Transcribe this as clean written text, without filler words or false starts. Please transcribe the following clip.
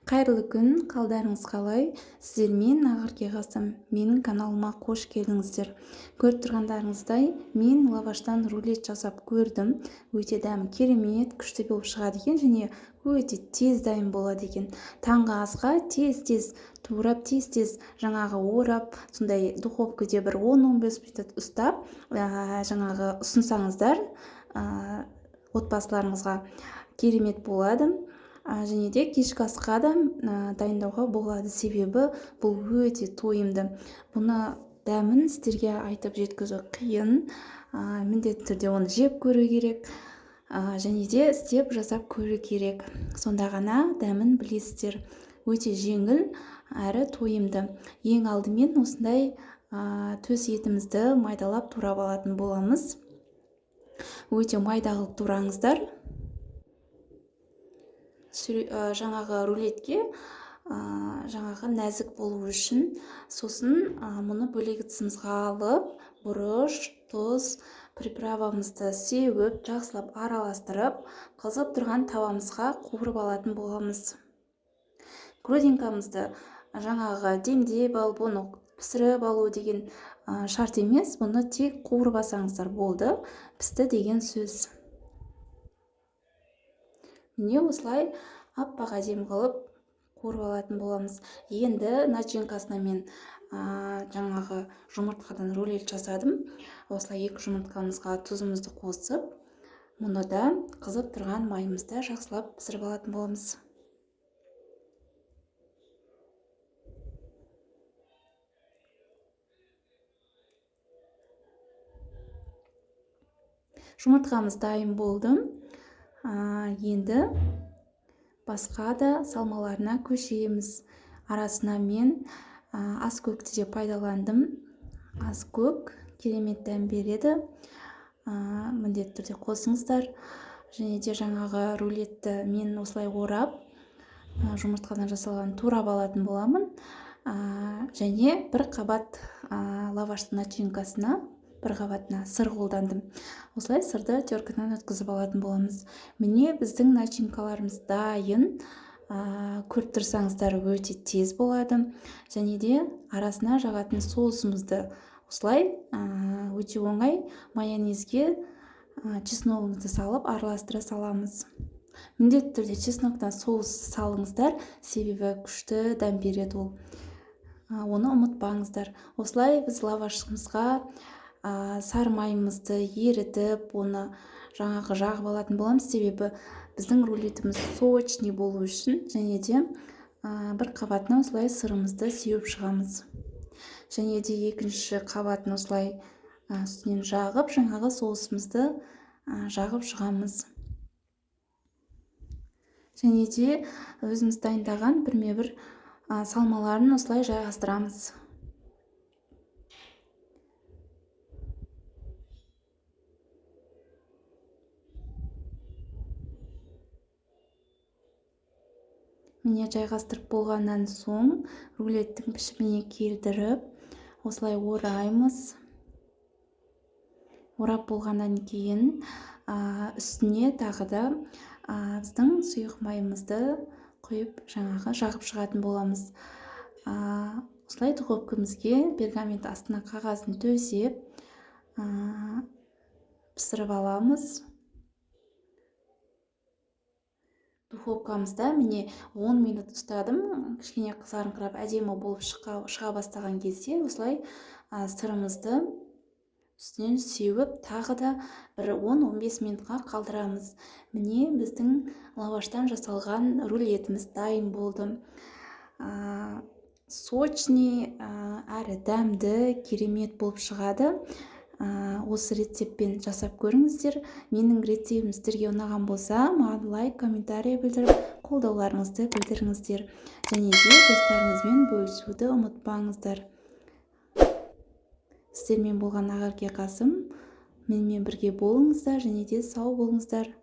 Қайырлы күн, қалдарыңыз қалай? Сіздермен Ақерке Қасым. Менің каналыма қош келдіңіздер. Көріп тұрғандарыңыздай, мен лаваштан рулет жасап көрдім. Өте дәмі керемет, күшті болып шығады екен және өте тез дайын болады екен. Таңғы асқа тез-тез турап, тез-тез жаңағы орап, сондай духовкаде бір 10-15 минут ұстап, жаңағы ұсынсаңыздар, отбасыларыңызға керемет болады. Және де кешкі асқа да дайындауға болады, себебі бұл өте тойымды. Бұны дәмін сіздерге айтып жеткізу қиын. Міндетті түрде оны жеп көру керек, және де істеп жасап көру керек. Сонда ғана дәмін білесіздер. Өте жеңіл әрі тойымды. Ең алдымен осындай төс етімізді майдалап турап алатын боламыз. Өте майда қылып тураңыздар. Жаңағы рулетке, жаңағы нәзік болу үшін. Сосын, мұны бөлек ыдысымызға алып, бұрыш, тұз, приправамызды сеуіп, жақсылап араластырып, қызып тұрған табамызға қуырып алатын боламыз. Грудинкамызды жаңағы демдеп алып, оны пісіріп алу деген, шарт емес, бұны тек қуырып алсаңыздар болды, пісті деген сөз. Міне осылай аппақ әдемі қылып қуырып алатын боламыз. Енді начинкасына мен, жаңағы жұмыртқадан рулет жасадым. Осылай екі жұмыртқамызға тұзымызды қосып, мұны да қызып тұрған майымызда жақсылап пісіріп алатын боламыз. Жұмыртқамыз дайын болды. Енді басқа да салмаларына көшеміз. Арасына мен, аскөкті де пайдаландым. Аскөк керемет дәм береді. Міндетті түрде қосыңыздар. Және де жаңағы рулетті мен осылай орап, жұмыртқадан жасалған турап алатын боламын. Және бір қабат, лаваштың начинкасына, бір қабатына сыр қолдандым. Осылай сырды теркадан өткізіп алатын боламыз. Міне біздің начинкаларымыз дайын. Көріп тұрсаңыздар, өте тез болады. Және де арасына жағатын соусымызды осылай, өте оңай майонезге, чесногымызды салып араластыра саламыз. Міндетті түрде чесноктан соус салыңыздар, себебі күшті дәм береді ол. Оны ұмытпаңыздар. Осылай біз лавашымызға, сары майымызды ерітіп, оны жаңағы жағып алатын боламыз, себебі біздің рулетіміз сочный болу үшін. Және де, бір қабатына осылай сырымызды сеуіп шығамыз. Және де екінші қабатын осылай, үстінен жағып, жаңағы соусымызды, жағып шығамыз. Және де өзіміз дайындаған бірме-бір, салмаларын осылай жайғастырамыз. Міне жайғастырып болғаннан соң рулеттің пішіміне келтіріп, осылай ораймыз. Орап болғаннан кейін, үстіне тағы да, біздің сұйық майымызды құйып, жаңағы жағып шығатын боламыз. Осылай духовкамызге пергамент астына қағазын төсеп, пісіріп аламыз. Духовкамызда міне 10 минут ұстадым. Кішкене қызарыңқырап әдемі болып шыға бастаған кезде осылай, сырымызды үстінен сеуіп, тағы да бір 10-15 минутқа қалдырамыз. Міне біздің лаваштан жасалған рулетіміз дайын болды. Сочный, әрі дәмді, керемет болып шығады. Осы рецептпен жасап көріңіздер. Менің рецептім сіздерге ұнаған болса, маған лайк, комментарий білдіріп, қолдауларыңызды білдіріңіздер. Және де достарыңызбен бөлісуді ұмытпаңыздар. Сіздермен болған Ақерке Қасым. Менімен бірге болыңыздар және де сау болыңыздар.